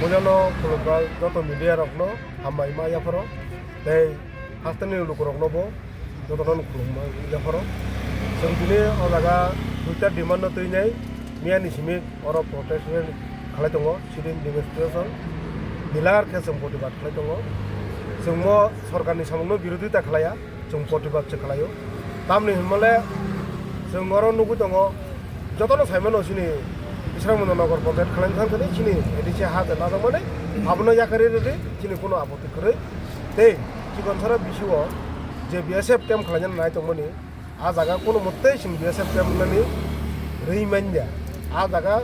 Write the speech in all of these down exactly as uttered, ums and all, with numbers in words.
Puilano khulumkha joto media rokno hambai ma yapharo tei hasteni lukurokno bo jotono khulumma yapharo. Chwng tini o jaga duita demand no twinai miyani simi oro protest khlai tongo, sitting demonstration, nilar khe chwng protibad khlai tongo. Chwng mo sorkarni samungno birodita khlaiya. Chwng protibad se khlaio. Tamni hinmale chwng oro nugwi tongo, jotono saimano chini Bisramganda Nagar Panchayat khlaina thangkhe chini A D C ha je najakmani abono yakarwi rwdi, chini kuno apotti kwrwi. Tei chikon sara bisio je B S F camp khlaina nai tongmani, a jaga kuno mottei chwng B S F camp nani rwi manya. A jaga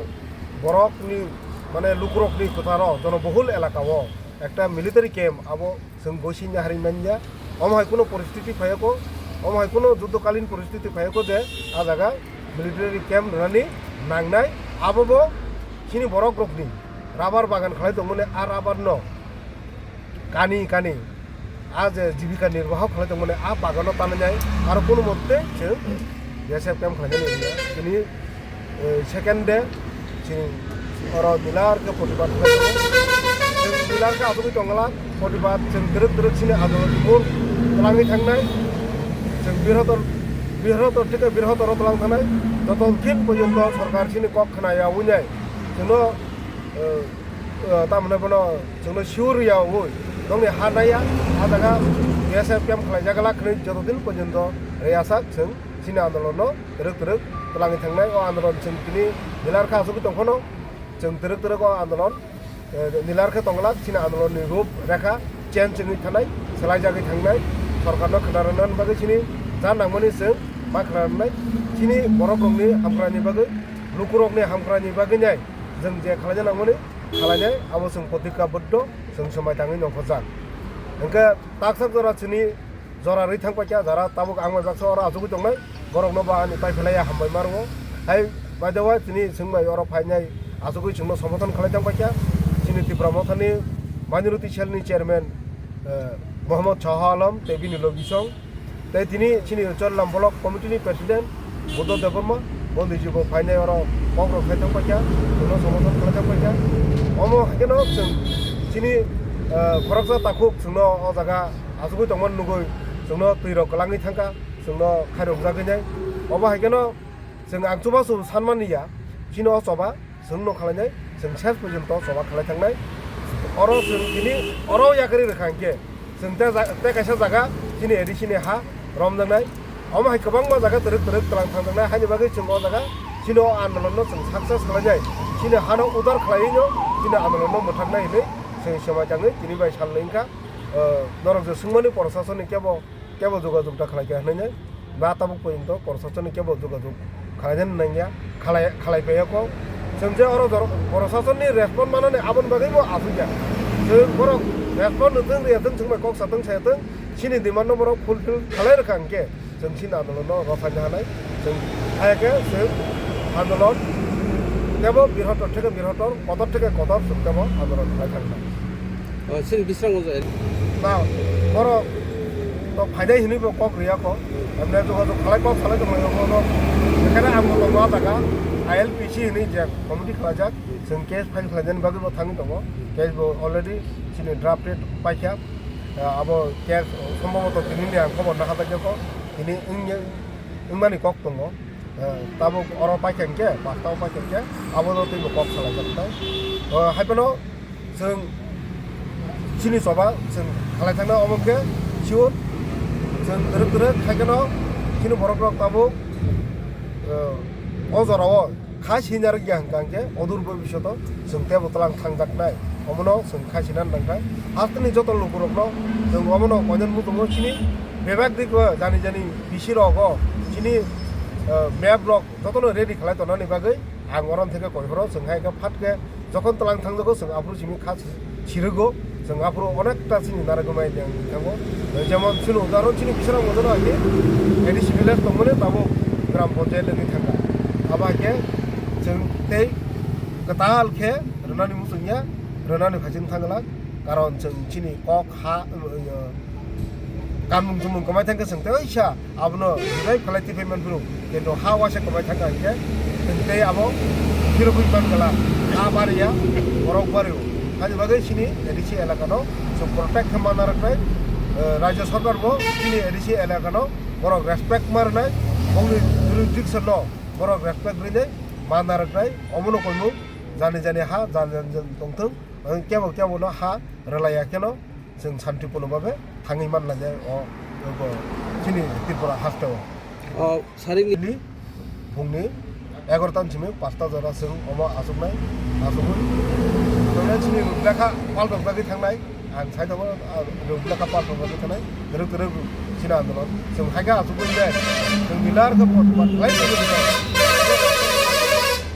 borokni, mane, lukurokni kwtharo jonobohul elakao ekta military camp abo chwng gosini hari manya. Omo hai kuno poristiti phaiya ko, omo hai kuno juddokalin poristiti phaiya ko je a jaga military camp rwnani nangnai. Abo bo chini borok rokni rubber bagan khlai tongmani, a rubber no kani kani a je jibika nirbaho khlai tongmani a bagano tananai, aro kuno motte chwng B S F camp khlainani wngya. Tini, eh, second day, chini oro nilar khe protibad khlai tongo. Chwng nilar khe asugwi tongla, protibad chwng twrwk twrwk chini andolon mul twlangwi thangnai. Chwng birhotor, birhotor theke birhotoro twlang thangnai. Joto din porjonto sorkar chini kok khna ya wngnai. Chwngno, eh, eh, tamni bono chwngno sure ya wngnai. Nokni ha naiya, a jaga B S F camp khlaijak la khwnwi joto din porjonto reyasak chwng chini andolonno twrwk twrwk twlangwi thangnai. O andolon chwng tini nilar khe asugwi tongphano chwng twrwk twrwk o andolon, eh, nilar khe tongla chini andolonni rup rekha change wngwi thanai, swlaijagwi thangnai. Sorkarno khna rwnani bagwi chini ja nangmani chwng ma khna rwnai. Chini borok rokni hamkrai ni bagwi, lukurokni hamkrai ni bagwi nai chwng je khlaina nangmani khlainai, abo chwng protikaboddo, chwng swmai tangwi nongkhorjak. Hwnkhe taksa jora chini jora rwi thang paikha, jara tabuk ang bai baksa oro achugwi tongnai, borokno bo ani pai phlaiya hambai ma rwo. Hai, by the way, tini chwng bai oro phainai achugwi chwngno somothon khlai thang paikha, chini Tipra Mothani Minority Cell ni Chairman, eh, Mohammad Shah Alam tei bini logisong, tei tini chini Chorilam Block Committee ni President Buddha Debbarma, Bondiji bo phainai oro kok rok khai thang paikha, chwngno somothon khlai thang paikha. Omo haikhe no chwng chini, eh, khoroksa takhuk chwngno o jaga achugwi tongmani nugwi chwngno twi rok kwlangwi thangkha, chwngno khairokjagwi nai. Obo hai kheno chwng ang chubachu sanmani ya, chini o choba chwngno khlainai, chwng ses porjonto choba khlai thangnai. Oro chwng tini oro yakarwi rwkha hinkhe chwng tei ja-, tei kaisa jaga chini A D C ni ha romjaknai. Omo hai kwbangma jaga twrwk twrwk twlang thangjaknai, haini bagwi chwng o jaga chini o andolonno chwng success khlainai, chini hano udar khlaiwino chini andolonno mwthaknai hinwi chwng swmai tangwi tini bai salnwi wngkha. Eh, norok je swngmani, proshasonni kebo, kebo jogajog da khlaikha hinwi nai, ba tabuk porjonto proshasonni kebo jogajog khlainani nangya, khalai, khalai phaiyakho. Chwng je oro jor-, proshasonni respond manani aboni bagwi bo asukya. Chwng borok respond rwthwng rwyathwng, chwng bai kok sathwng sayathwng, chini demand no borok fulfill khalai rwkha hinkhe, chwng chini andolon no rwphaina hanai. Chwng hai khe chwng andolon tebo birhotor theke birhotor, kotor theke kotor chwng tebo andolon khlai thangkha. O, chini Bisramganj. Na, borok to phainai hinwi bo kok rwya kho. Emne jogajog khalai kok salai tonglaio bono. Ekhane ang bo tongo ah jaga I L P C hinwi je committee khlaijak. Chwng case file khlainani bagwi bo thangwi tongo. Case bo already chini drafted paikha. Ah, abo case sombhoboto tini ni ang khobor naha bagwi kho. Tini wngya, wngmani kok tongo. Eh, tabuk oro paikha hinkhe, pasta o paikha hinkhe, abono teibo kok salaijak tai. Eh, hai phano chwng chini choba chwng khalai thangna omo khe sure. Chwng twrwk twrwk khai kheno chini borok rok tabuk, eh, o jora o kha sinarwk ya hwnkha hinkhe odor bobishoto chwng teibo twlang thangjaknai. Omono chwng kha sinani nangkha. Hasteni joto lukurokno chwng omono koinani muchungo chini bebak diko jani jani B C rogo chini, eh, map rok jotono ready khlai tonani bagwi ang oro theke koi horo chwng hai khe phat khe jokhon twlang thangjago chwng aphuru simi kha sirwgo, chwng aphuru onekta chini narwgwi mai thango. Jemon chini udahoron chini Bisramganj no hai khe A D C village tongmani tabuk gram panchayat wngwi thangkha. Abo hai khe chwng tei kwtal khe rwnani muchungya, rwnani phaising thangla, karon chwng chini kok ha, kanmung chumung kwmai thangkhe chwng tei oisa abono revive khlai tipai manphuru, kintu ha waisa kwmai thangkha hinkhe chwng tei abo phirogwi mankhala, ha bariya, borok bario. Hani bagwi chini A D C elakano chwng protect khe manna rwknai, eh, Rajya Sarkar bo chini A D C elakano borok respect ma rwnai, bongni jurisdiction no borok respect rwnai manna rwknai, omono koimung jani jani ha jani jani tongthwng, kebo kebo no ha rwlaiya kheno chwng santipurno babe thangwi manlainai o, o chini Tripura hasteo. O, saringni Ni phungni egarotan simi pasta jora chwng omo achuknai, achugwi. Tongna chini ruplekha paltok bagwi thangnai, ang sai tongo, ah, ruplekha paltok bagwi thangnai, rwk rwk chini andolon. Chwng hai khe achugwi je, chwng nini ar khe protibad khlai tongwi rwkha.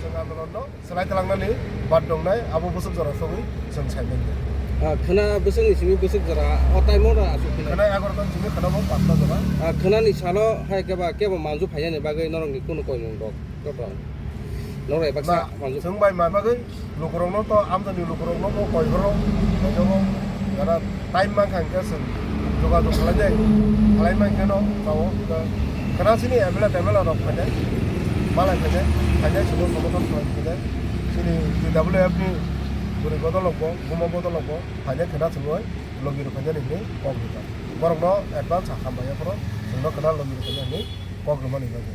Chwng andolonno Swlai twlangnani bad tongnai, abo bwswk jora sogwi chwng sai manya. Ah, khwna bwswkni simi bwswk jora o time o no aswk khe. Khwna egarotan simi khwna bo pasta jora. Ah, khwnani salo hai khe ba kebo manju phainani bagwi norokni kunu koimung rok joto. Norok bai baksa Ba, manju. Chwng bai ma bagwi lukurokno to amjani lukurokno bo koi horo, koi jogo, jara Time mankha hwnkhe chwng jogajog khlainai, khlai mankhe no chao. Khwna chini M L A, M L A rok phainai, malai phainai, phainai chwngno somothon khlai phainai. Chini T W F ni bwrwi bodol rokbo, buma bodol rokbo phainai khwna chwngwi logi rw phainani hinwi kok rijak. Borokno advance hambai yaphoro chwngno khwna logi rw phainani hinwi kok rwmani bagwi.